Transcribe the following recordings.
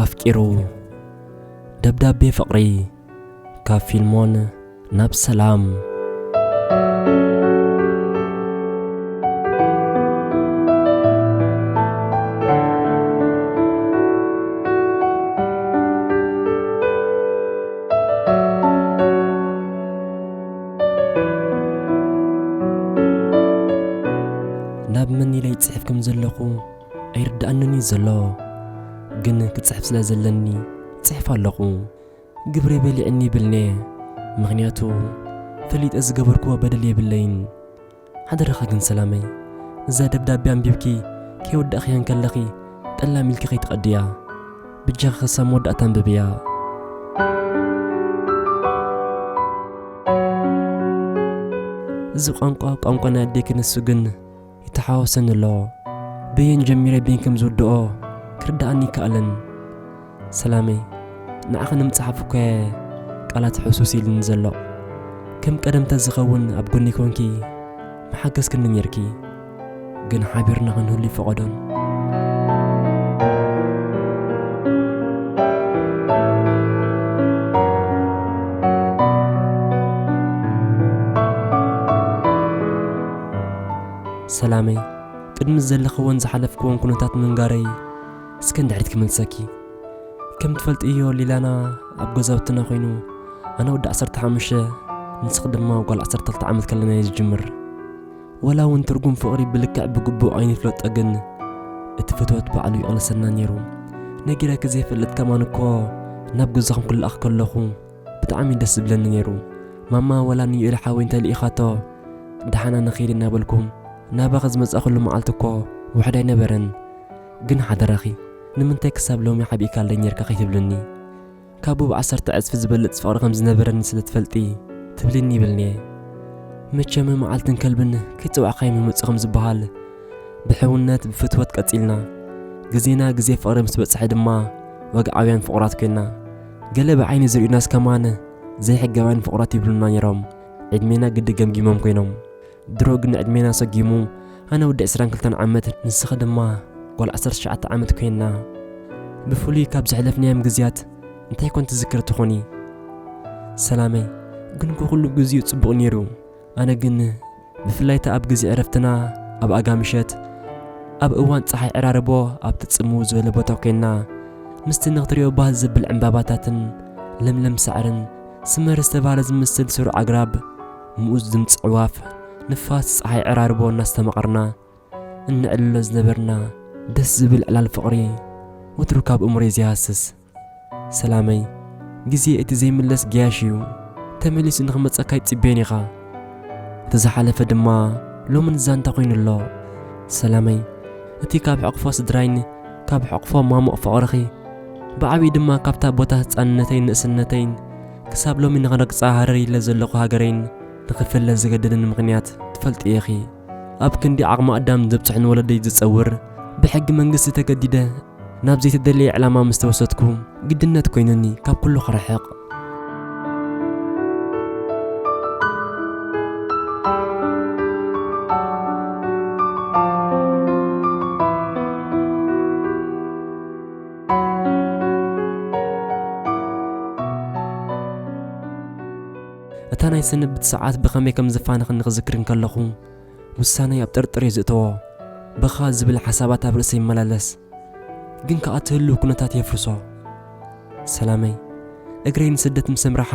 ኣፍቂሩ። ደብዳቤ ፍቕሪ፣ ካብ ፊልሞን ናብ ሰላም። ናብ መን ኢለ ይጽሕፍ ከም ዘለኹ ኣይርድኣንን እዩ ዘሎ። ግን ክጽሕፍ ስለ ዘለኒ ጽሕፍ ኣለኹ። ግብረ በሊዕኒ ይብልኒ፣ ምኽንያቱ ፈሊጠ ዝገበርክዎ በደል የብለይን። ሓደራኻ ግን ሰላመይ፣ እዛ ደብዳቤ ኣንቢብኪ ከይወዳእኽያ እንከለኺ ጠላም ኢልኪ ከይትቐድያ። ብጃኺ ክሳብ መወዳእታ ኣንብብያ። እዚ ቋንቋ፣ ቋንቋ ናይ ኣዴኪ፣ ንሱ ግን ይተሓዋወሰኒ ኣሎ። በየን ጀሚረ በየን ከም ዝውድኦ ክርድኣኒ ይከኣለን። ሰላመይ፣ ንዓኺ ንምጽሓፍ እኮ እየ ቃላት ሕሱስ ኢልኒ ዘሎ። ከም ቀደም ተዝኸውን ኣብ ጎኒ ኮንኪ ምሓገዝክኒ ኔርኪ። ግን ሓቢርና ክንህሉ ይፈቐዶን። ሰላመይ፣ ቅድሚ ዘለኽዎን ዝሓለፍክዎን ኩነታት ምንጋረይ እስከ እንድሕሪት ክመልሰኪ። ከም ትፈልጥዮ ሊላና ኣብ ገዛውትና ኮይኑ፣ ኣነ ወዲ ዓሰርተ ሓሙሽተ፣ ንስኺ ድማ ጓል ዓሰርተ ክልተ ዓመት ከለና እዩ ዝጅምር። ወላ እውን ትርጉም ፍቕሪ ብልክዕ ብግቡእ ኣይንፍለጦ፣ ግን እቲ ፍትወት ባዕሉ ይቕለሰና ነይሩ። ነጊረኪ ዘይፈልጥ ከማን እኮ ናብ ገዛኹም ክለኣኽ ከለኹ ብጣዕሚ ደስ ዝብለኒ ነይሩ። ማማ ወላ ንዩኤል ሓወይ እንተልኢኻቶ፣ ደሓና ንኸይድ እናበልኩ ናባኺ ዝመጻእኩሉ መዓልቲ እኮ ውሑድ ኣይነበረን። ግን ሓደራኺ፣ ንምንታይ ክሳብ ሎሚ ሓቢእካለይ ነይርካ ከይትብልኒ? ካብኡ ብዓሰርተ ዕጽፊ ዝበልጽ ፍቕሪ ከም ዝነበረኒ ስለ ትፈልጢ ትብልኒ ይብልኒ እየ። መቸም መዓልትን ከልብን ከይጸዋዕካዮም ይመጹ ከም ዝበሃል፣ ብሕውነት ብፍትወት ቀጺልና። ግዜና ግዜ ፍቕሪ ምስ በጽሐ ድማ ወግዓውያን ፍቑራት ኮይና። ገለ ብዓይኒ ዝርእዩናስ ከማን ዘይሕጋውያን ፍቑራት ይብሉና ነይሮም። ዕድሜና ግዲ ገምጊሞም ኮይኖም። ድሮ ግን ዕድሜና ሰጊሙ፣ ኣነ ወዲ ዕስራን ክልተን ዓመት፣ ንስኺ ድማ ጓል ዓሰርተ ትሽዓተ ዓመት ኮይና። ብፍሉይ ካብ ዘሕለፍናዮም ግዜያት እንታይ ኮን ትዝክሪ ትኾኒ? ሰላመይ፣ ግን እኮ ኩሉ ግዜኡ ጽቡቕ ነይሩ። ኣነ ግን ብፍላይ እታ ኣብ ግዜ ዕረፍትና ኣብ ኣጋ ምሸት፣ ኣብ እዋን ጸሓይ ዕራርቦ ኣብቲ ጽምው ዝበለ ቦታ ኮይና፣ ምስቲ ንኽትሪኦ ባህ ዘብል ዕምባባታትን ለምለም ሳዕርን ስመር ዝተባህለ ዝመስል ስሩዕ ኣግራብ፣ ምኡዝ ድምጺ ኣዕዋፍ፣ ንፋስ ጸሓይ ዕራርቦ እናስተማቐርና እንዕልሎ ዝነበርና ደስ ዝብል ዕላል ፍቕሪ ወትሩ ካብ እምሮይ ዘይሃስስ። ሰላመይ፣ ግዜ እቲ ዘይምለስ ገያሽ እዩ። ተመሊሱ ንኽመጸካ ይጽበዮን ኢኻ። እቲ ዝሓለፈ ድማ ሎምን ዛንታ ኮይኑ ኣሎ። ሰላመይ፣ እቲ ካብ ሕቕፎ ስድራይን ካብ ሕቕፎ ማሙቕ ፍቕርኺ፣ ብዓብዪ ድማ ካብታ ቦታ ህጻንነተይን ንእስነተይን ክሳብ ሎሚ ንኽረግጻ ሃረር ኢለ ዘለኹ ሃገረይን ንኽፍለ ዝገደደኒ ምኽንያት ትፈልጥዮ ኢኺ። ኣብ ክንዲ ዓቕሚ ኣዳም ዘብጽሑን ወለደይ ዝጸውር፣ ብሕጊ መንግስቲ ተገዲደ ናብ ዘይተደለየ ዕላማ ምስ ተወሰድኩ፣ ግድነት ኮይኑኒ ካብ ኩሉ ክርሕቕ። እታ ናይ ስንብት ሰዓት ብኸመይ ከም ዘፋነኸኒ ክዝክር እንከለኹ፣ ውሳነይ ኣብ ጥርጥር እየ ዝእተዎ። ብኻ ዝብል ሓሳባት ኣብ ርእሰይ ይመላለስ። ግን ከኣ እቲ ህሉው ኩነታት የፍርሶ። ሰላመይ፣ እግረይ ንስደት ምስ ኣምርሓ፣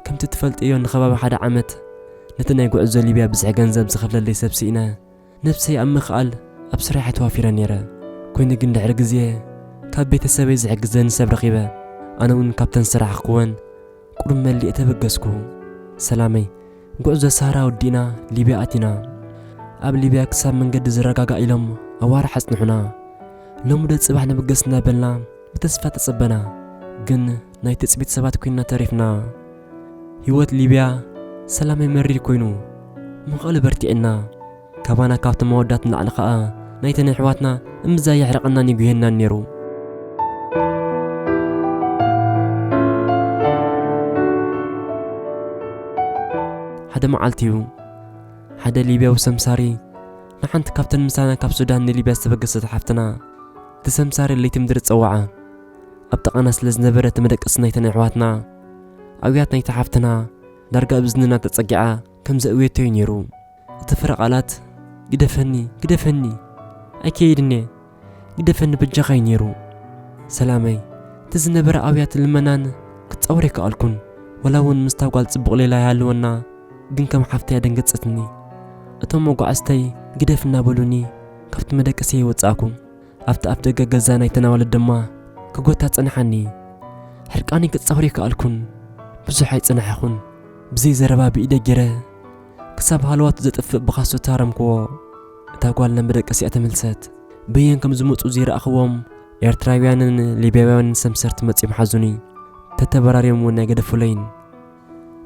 ከምቲ ትፈልጥዮ ንኸባቢ ሓደ ዓመት ነቲ ናይ ጉዕዞ ሊብያ ብዝሒ ገንዘብ ዝኸፍለለይ ሰብ ስኢነ፣ ነብሰይ ኣብ ምኽኣል ኣብ ስራሐይ ተዋፊረ ነይረ። ኮይኑ ግን ድሕሪ ግዜ ካብ ቤተሰበይ ዝሕግዘኒ ሰብ ረኺበ። ኣነ እውን ካብተን ዝሰራሕክወን ቁሩብ መሊእ ተበገስኩ። ሰላመይ፣ ጉዕዞ ሳህራ ወዲእና ሊብያ ኣቲና። ኣብ ሊብያ ክሳብ መንገዲ ዝረጋጋእ ኢሎም ኣዋርሕ ኣጽንሑና። ሎሚ ዶ ጽባሕ ንብገስ እናበልና ብተስፋ ተጸበና። ግን ናይ ትጽቢት ሰባት ኮይንና ተሪፍና። ህይወት ሊብያ ሰላመይ መሪር ኮይኑ፣ ምኽኣል በርቲዕና። ካባና ካብቶም ኣወዳት ንላዕሊ ኸኣ ናይተን ኣሕዋትና እምብዛ የሕርቐናን ይጉህየናን ነይሩ። ሓደ መዓልቲ እዩ፣ ሓደ ሊብያዊ ሰምሳሪ ንሓንቲ ካብተን ምሳና ካብ ሱዳን ንሊብያ ዝተበገሰት ሓፍትና እቲ ሰምሳሪ ለይቲ ምድሪ ጸዋዓ። ኣብ ጥቓና ስለ ዝነበረ እቲ መደቀሲ ናይተን ኣሕዋትና፣ ኣውያት ናይቲ ሓፍትና ዳርጋ ኣብ እዝንና ተጸጊዓ ከም ዘእውየቶ እዩ ነይሩ። እቲ ፍረ ቃላት "ግደፈኒ፣ ግደፈኒ፣ ኣይከይድን እየ፣ ግደፈኒ በጃኻ" እዩ ነይሩ። ሰላመይ፣ እቲ ዝነበረ ኣውያት ልመናን ክጻወር ኣይከኣልኩን። ወላ እውን ምስታ ጓል ጽቡቕ ሌላ ይሃልወና፣ ግን ከም ሓፍተይ ኣደንገጸትኒ። እቶም መጓዕዝተይ ግደፍ እናበሉኒ ካብቲ መደቀሲ ይወጻእኩ። ኣብቲ ኣፍ ደገ ገዛ ናይተን ኣዋልድ ድማ ክጎታ ጸንሓኒ። ሕርቃኒ ክጻወር ኣይከኣልኩን። ብዙሕ ኣይጸናሕኹን። ብዘይ ዘረባ ብኢደ ገይረ ክሳብ ሃለዋቱ ዘጥፍእ ብኻሶ ተሃረምክዎ። እታ ጓል ናብ መደቀሲኣ ተመልሰት። በየን ከም ዝመጹ ዘይረኣኽዎም ኤርትራውያንን ሊብያውያንን ሰምሰርቲ መጺኦም ሓዙኒ። ተተበራርዮም እውን ኣይገደፉለይን።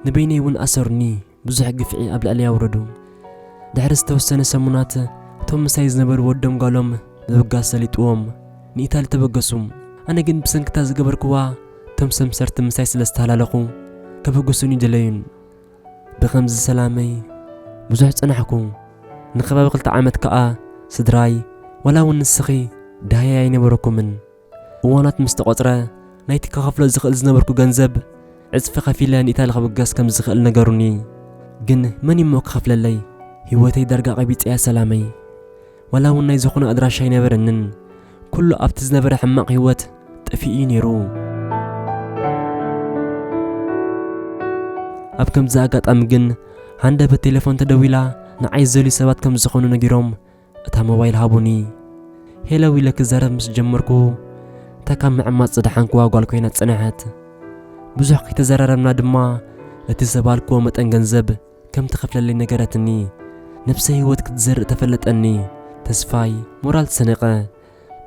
ንበይነይ እውን ኣሰሩኒ። ብዙሕ ግፍዒ ኣብ ልዕለይ ኣውረዱ። ድሕሪ ዝተወሰነ ሰሙናት እቶም ምሳይ ዝነበሩ ወዶም ጓሎም ምብጋስ ሰሊጥዎም ንኢታሊ ተበገሱ። ኣነ ግን ብሰንክታ ዝገበርክዋ እቶም ሰምሰርቲ ምሳይ ስለ ዝተሃላለኹ ከበግሱኒ ደለዩን። ብኸምዚ ሰላመይ ብዙሕ ጸናሕኩ። ንከባቢ ክልተ ዓመት ከኣ ስድራይ ዋላ እውን ንስኺ ደሃያይ ኣይነበረኩምን። እዋናት ምስ ተቖጽረ ናይቲ ክኸፍሎ ዝኽእል ዝነበርኩ ገንዘብ ዕጽፊ ከፊለ ንኢታሊ ክብገስ ከም ዝኽእል ነገሩኒ። ግን መን እሞ ክኸፍለለይ? ህይወተይ ዳርጋ ቀቢጸያ ሰላመይ። ዋላ እውን ናይ ዝኾነ ኣድራሻ ኣይነበረንን። ኩሉ ኣብቲ ዝነበረ ሕማቕ ህይወት ጠፊኡ እዩ ነይሩ። ኣብ ከምዚ ኣጋጣሚ ግን ሃንደበት ቴሌፎን ተደዊላ ንዓይ ዝደልዩ ሰባት ከም ዝኾኑ ነጊሮም እታ ሞባይል ሃቡኒ። ሄሎ ኢለ ክዛረብ ምስ ጀመርኩ እታ ካብ ምዕማጽ ዝደሓንክዋ ጓል ኮይና ጸንሐት። ብዙሕ ከይተዘራረብና ድማ እቲ ዘባልክዎ መጠን ገንዘብ ከም ትኸፍለለይ ነገረትኒ። ነብሰ ህይወት ክትዘርእ ተፈለጠኒ። ተስፋይ ሞራል ተሰነቐ።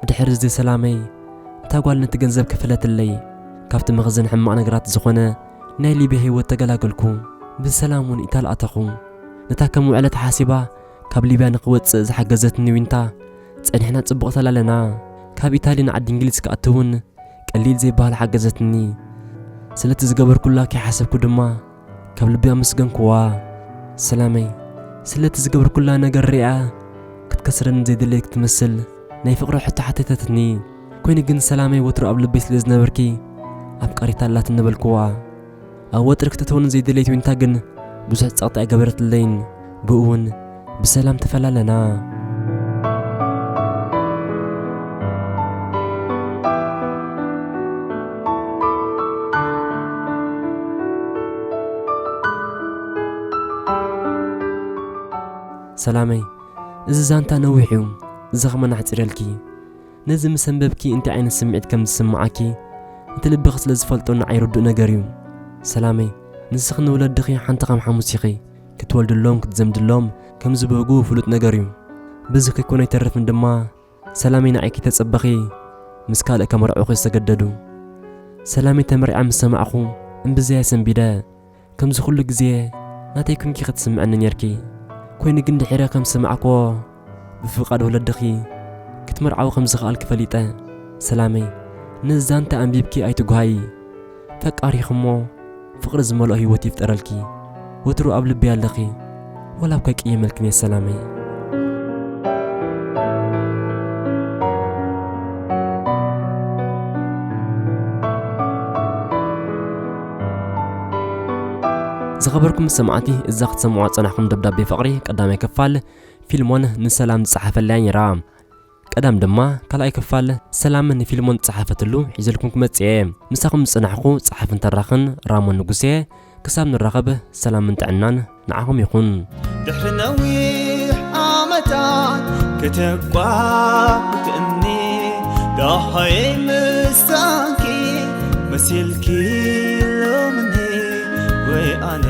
ብድሕሪ እዚ ሰላመይ እታ ጓል ነቲ ገንዘብ ከፈለትለይ። ካብቲ መኽዘን ሕማቕ ነገራት ዝኾነ ናይ ሊብያ ህይወት ተገላገልኩ። ብሰላም እውን ኢታሊ ኣተኹ። ነታ ከም ውዕለት ሓሲባ ካብ ሊብያ ንኽወጽእ ዝሓገዘትኒ ዊንታ ጸኒሕና ጽቡቕ ተላለና። ካብ ኢታሊ ንዓዲ እንግሊዝ ክኣቱ እውን ቀሊል ዘይበሃል ሓገዘትኒ። ስለቲ ዝገበርኩላ ከይሓሰብኩ ድማ ካብ ልቢ ኣመስገንኩዋ። ሰላመይ ስለቲ ዝገበርኩላ ነገር ሪኣ ክትከስረኒ ዘይደለየት ክትመስል ናይ ፍቕሪ ሕቶ ሓተተትኒ። ኮይኑ ግን ሰላመይ ወትሩ ኣብ ልበይ ስለ ዝነበርኪ ኣፍቃሪታ ኣላትኒ በልኩዋ። ኣብ ወጥሪ ክትእትወኒ ዘይደለየት ዊንታ ግን ብዙሕ ጸቕጢ ኣይገበረትለይን። ብኡ እውን ብሰላም ተፈላለና። ሰላመይ፣ እዚ ዛንታ ነዊሕ እዩ። እዚ ኸመን ኣሕጺረልኪ። ነዚ ምስ ኣንበብኪ እንታይ ዓይነት ስምዒት ከም ዝስምዓኪ እቲ ልብኺ ስለ ዝፈልጦ ንዓይ ርዱእ ነገር እዩ። ሰላመይ፣ ንስኺ ንወለድኺ ሓንቲ ከም ሓሙስ ኢኺ። ክትወልድሎም ክትዘምድሎም ከም ዝበህጉ ፍሉጥ ነገር እዩ። በዚ ከይኮነ ኣይተርፍን ድማ ሰላመይ ንዓይ ከይተጸበኺ ምስ ካልእ ከመርዕውኺ ዝተገደዱ። ሰላመይ ተመርዒዓ ምስ ሰማዕኹ እምብዘይ ኣሰንቢደ። ከምዚ ኩሉ ግዜ ናተይ ኩንኪ ክትስምዐኒ ኔርኪ። ኮይኑ ግን ድሒረ ከም ዝሰማዕክዎ ብፍቓድ ወለድኺ ክትመርዓዊ ከም ዝኸኣልኪ ፈሊጠ። ሰላመይ፣ ነዚ ዛንታ ኣንቢብኪ ኣይትጉሃዪ። ፈቃሪኺ እሞ ፍቕሪ ዝመልኦ ህይወት ይፍጠረልኪ። ወትሩ ኣብ ልበይ ኣለኺ። ወላ እኳ ይቅየመልክን እየ ሰላመይ። ዝኸበርኩም ሰማዕቲ፣ እዛ ክትሰምዑዋ ጸናሕኩም ደብዳቤ ፍቕሪ ቀዳማይ ክፋል ፊልሞን ንሰላም ዝጸሓፈለያ ነይራ። ቀዳም ድማ ካልኣይ ክፋል ሰላም ንፊልሞን ዝጸሓፈትሉ ሒዘልኩም ክመጽእ እየ። ምሳኹም ዝጸናሕኩ ጸሓፍን ተራኽን ራሞን ንጉሴ። ክሳብ ንራኸብ ሰላምን ጥዕናን ንዓኹም ይኹን። ድሕሪ ነዊሕ ዓመታት ከተቋርጥኒ ደሃየ ምሳኪ መሲልኪ ሎምኒ ወይ ኣነ